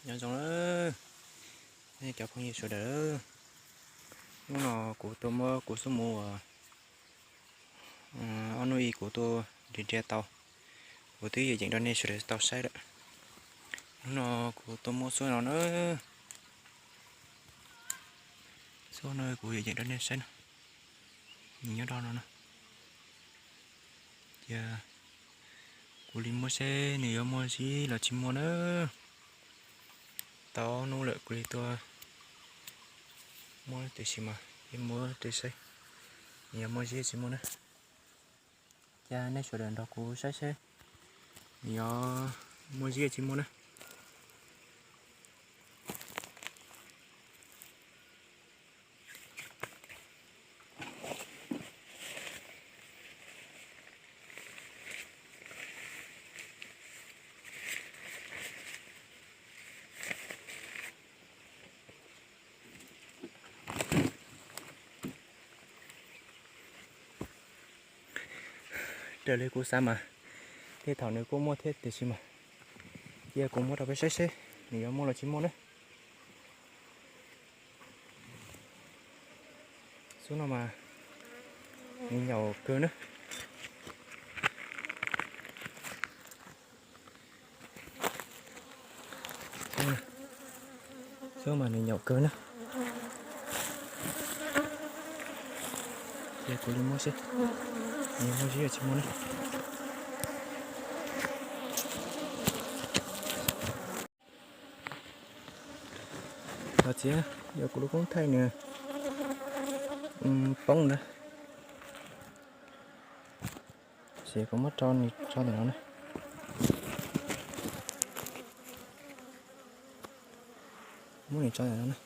Nyob zoo na cov phooj ywg sawv daws. Hnub no kuv tuaj muab kuv xub mus uas ob hnub ib kuv tuaj nrhiav nrhiav tau, kuv twb yeem yeem rau nej sawv daws tau saib lawm. Hnub no kuv tuaj muab xub no na, xub no kuv yeem yeem rau nej saib no, nws nyob do no na. Cia kuv li muab seb nws yuav muaj zib los tsis muaj na. Tau ob hnub lawm kuv li tuaj muab tiam sis mas ib muab rau saib nws yuav muaj zib tsis muaj na. Cia nej sawv daws nrog kuv saib seb nws yuav muaj zib tsis muaj na. Raws li kuv xav mas tej thaum nws kuj muaj thiab tiam sis mas cia kuv muab rau peb saib seb nws yuav muaj los tsis muaj na. Xub no mas nws nyaum kawg na. Xub mas nws nyaum kawg na. Ces kuv li muab seb nws muaj zib tsis muaj na. Los txiav, yog kuv lub koob thaij nws poob ntawd. Ces kuv muab tso nws tso ntawm no na. Muab nws tso ntawm no na.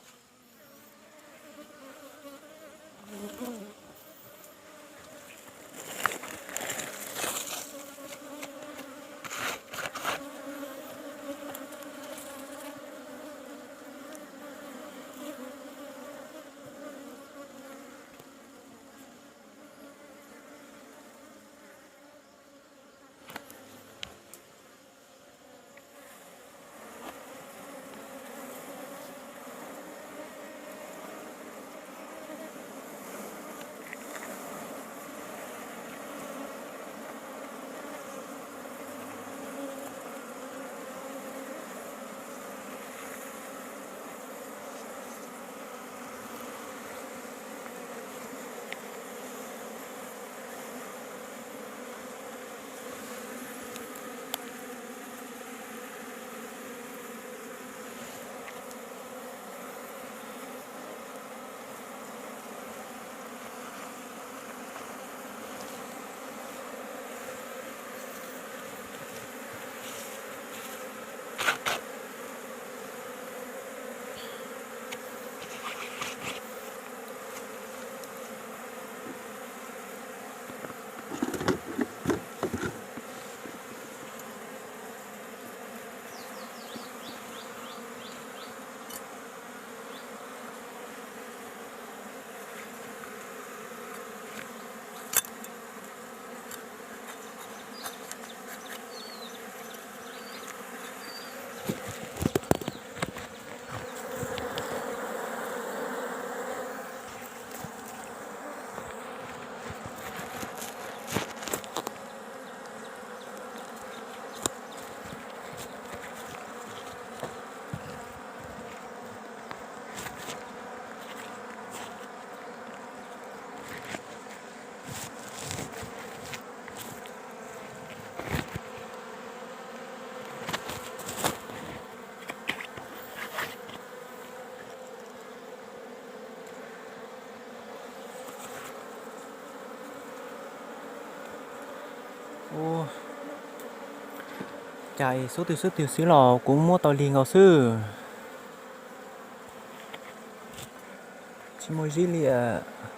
Ua cas xub twg xub twg xwb los kuv muab tau lig nkaus xwb. Tsis muaj zib li as.